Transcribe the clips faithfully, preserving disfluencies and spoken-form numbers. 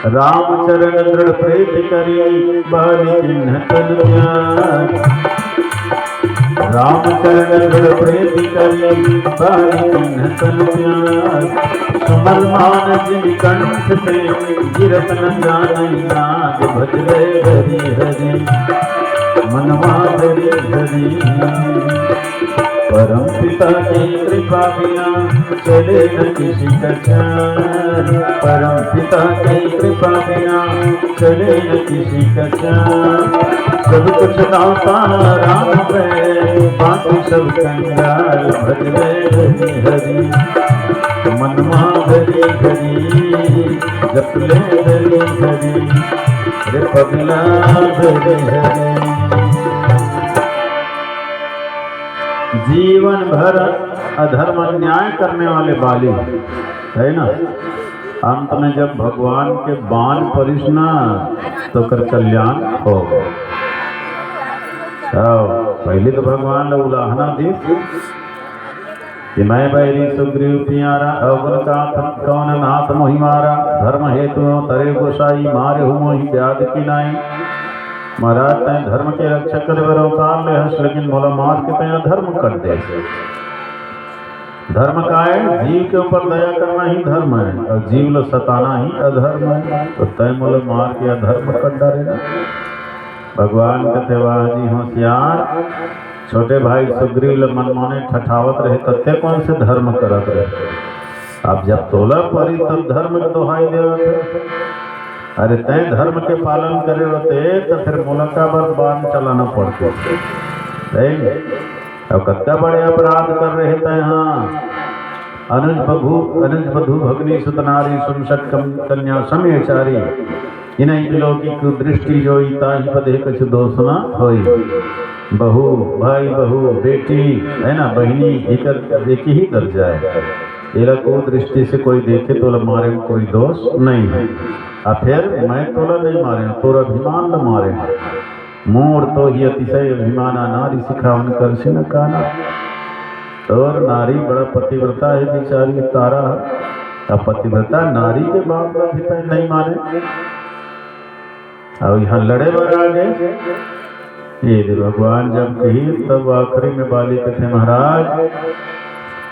रामचरण दृढ़ प्रीति करी, बाली किन्ह तन प्यार। रामचरण दृढ़ प्रीति करी, बाली किन्ह तन प्यार। सुमल मान जिन कंठ से, गिरत न जाने नाग। भजले हरि हरि, मनवा हरि हरि। परम पिता की कृपा बिना, चले न किसी का चाल। परम पिता की कृपा बिना, चले न किसी का चाल। सब कुछ दाता राम है, बाकी सब कंगाल। भजले हरि हरि, मनवा हरि हरि। जपले हरि हरि, रे पगला हरि हरि। जीवन भर अधर्म अन्याय करने वाले बाली, है ना, अंत में जब भगवान के बाण परिस ना, तो कर कल्याण हो। आओ, पहले तो भगवान ला उलाहना दी कि मैं बैरी सुग्रीव प्यारा, अवगुण का कौन नाथ मोहि मारा। धर्म हेतु तरे गोसाई, मारे हूँ मोहि व्याध की नाई। महाराज, तैं धर्म के रक्षा करे बर अवतार ले हस, लेकिन मोला मार के तैं अधर्म कर दे। धर्म का है? जीव के ऊपर दया करना ही धर्म है, और जीव ला सताना ही अधर्म है। तो तैं मोला मार के अधर्म कर डारे ना। भगवान कथे, वाह जी होशियार, छोटे भाई सुग्रीव ल मनमाने ठठावत रहे, त तैं कौन से धर्म करत रहे? अब जब तोला परी तब धर्म के दोहाई देवत है। अरे, तैं धर्म के पालन करे रहते त फिर मोला काबर बाण चलाना पड़ते? सही में? अब कत्ता बड़े अपराध कर रहे तैं, हाँ। अनुज बधु, अनुज बधु भगनी सुत नारी, सुन सत कम-, कन्या समेचारी। इनही बिलो की कुदृष्टि जोई, ताहि पदे कछु दोष न होई। बहू, भाई, बहू, बेटी, है ना, बहिनी, एकर एक ही दर्जा है। एला कुदृष्टि से कोई देखे तो ओला मारे में कोई दोष नहीं है। आ फिर मैं तोला नहीं मारे, तोर अभिमान ल मारे। मूढ़ तो ही अतिशय अभिमाना, नारी सिखावन कर सिन काना। तोर नारी बड़ा पतिव्रता है बेचारी तारा। अब पतिव्रता नारी के बाप ला भी तैं नहीं माने। अब यहाँ लड़े बर आ गए। ये दे भगवान जब कही तब आखिरी में बाली कथे, महाराज,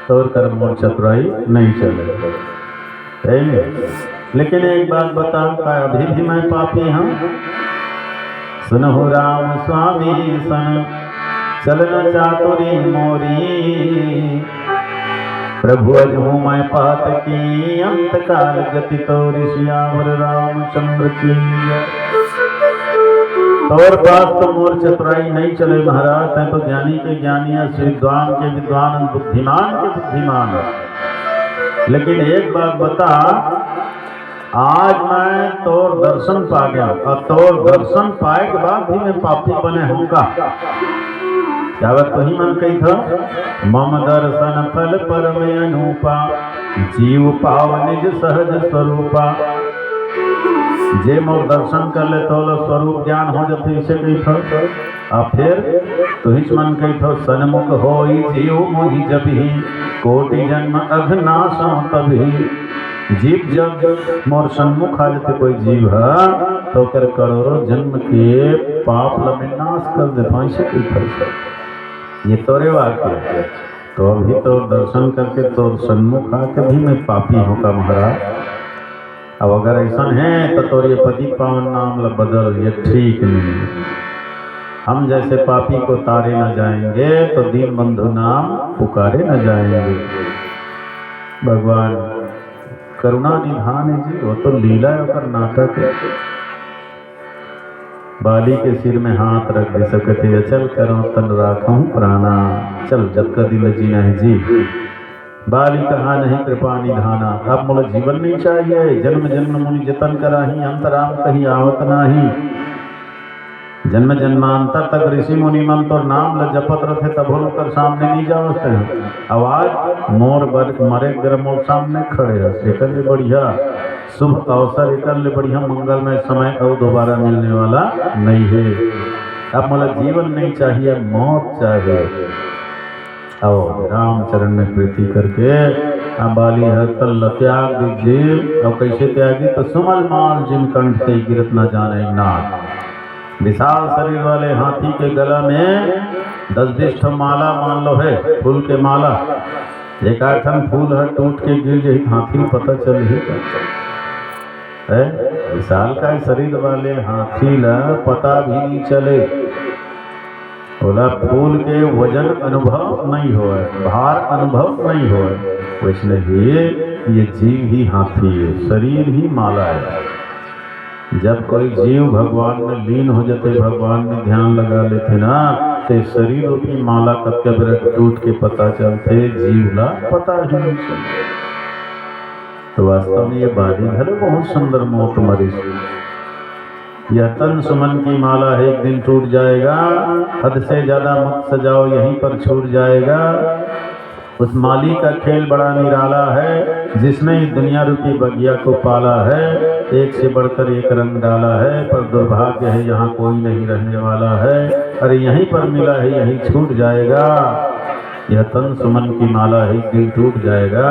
तोर कर मोर चतुराई नहीं चले। है नहीं? लेकिन एक बात बता, का अभी भी मैं पापी हूँ? सुनहु राम स्वामी सन, चलन चातुरी मोरी। प्रभु अजहू मैं पातकी, अंत काल गति तोरी। सियावर रामचंद्र की जय। तोर पास तो मोर चतुराई नहीं चले महाराज, तैं तो ज्ञानी के ज्ञानी है, विद्वान के विद्वान, बुद्धिमान के बुद्धिमान है। लेकिन एक बात बता, आज मैं तोर दर्शन पा गया, और तोर दर्शन पाए के बाद भी मैं पापी बने होंगा। क्या बात, तुही मन कही था, मम दर्शन फल परम अनूपा, जीव पाव निज सहज स्वरूपा। जे मोर दर्शन कर ले तो ओला स्वरूप ज्ञान हो जाते, इसे कही था। आ फिर तुहिच मन कही था, सन्मुख होई जीव मोहि जब ही, कोटि जन्म अघ नासं तब ही। जीव जब मोर सन्मुख आ जाते कोई जीव है, तो ओकर करोड़ों जन्म के पाप ला मैं नाश कर देता हूँ, इसे कही था। ये तोरे वाक्य है। तो अभी तो दर्शन करके तोर सन्मुख आके भी मैं पापी होंगा महाराज। अब अगर ऐसा है तो तोर ये पतित पावन नाम ला बदल, ये ठीक नहीं है। हम जैसे पापी को तारे न जाएंगे तो दीन बंधु नाम पुकारे न जाएंगे। भगवान करुणा निधान है जी, वो तो लीला है, ओकर नाटक है। बाली के सिर में हाथ रख दे सकत हे, अचल करौं तन राखहूँ प्राणा। चल, जतका दिन ल जीना हे जी। बाली कहा नहीं कृपा निधाना, अब मोला जीवन नहीं चाहिए। जन्म जन्म मुनि जतन कराही, अंत राम कहीं आवत नाही। जन्म जन्मांतर तक ऋषि मुनि मन तोर नाम ल जपत रथे, तभो ओकर सामने नहीं जावस ते। अब आज मोर बर-, मरे गर मोर सामने खड़े हस, एकर ले बढ़िया शुभ अवसर, एकर ले बढ़िया मंगलमय समय अउ दोबारा मिलने वाला नहीं है। अब मोला जीवन नहीं चाहिए, मौत चाहिए। आओ, रामचरण में प्रीति करके बाली ह तन ल त्याग दीजिए। अब कैसे त्यागी? तो सुमल माल जिन कंठ ते गिरत न जाने नाग। विशाल शरीर वाले हाथी के गला में दस बीस ठो माला मान लो है, फूल के माला। एक आठन फूल ह टूट के गिर जाही त हाथी ल पता चलही का? है, विशाल का शरीर वाले हाथी ला पता भी नहीं चले। ओला फूल के वजन अनुभव नहीं होय, भार अनुभव नहीं होय। वैसने ही ये जीव ही हाथी है, शरीर ही माला है। जब कोई जीव भगवान में लीन हो जाते, भगवान में ध्यान लगा लेते ना, ते शरीर रूपी माला कतका बेरा टूट के पता चलते, जीव ला पता ही नहीं चलता। तो वास्तव में ये बाली घलो बहुत सुंदर मोट मरिस। यह तन सुमन की माला है, एक दिन टूट जाएगा। हद से ज्यादा मत सजाओ, यहीं पर छूट जाएगा। उस माली का खेल बड़ा निराला है, जिसने इस दुनिया रूपी बगिया को पाला है, एक से बढ़कर एक रंग डाला है, पर दुर्भाग्य है यहाँ कोई नहीं रहने वाला है। अरे यहीं पर मिला है, यहीं छूट जाएगा। यह तन सुमन की माला है, एक दिन टूट जाएगा।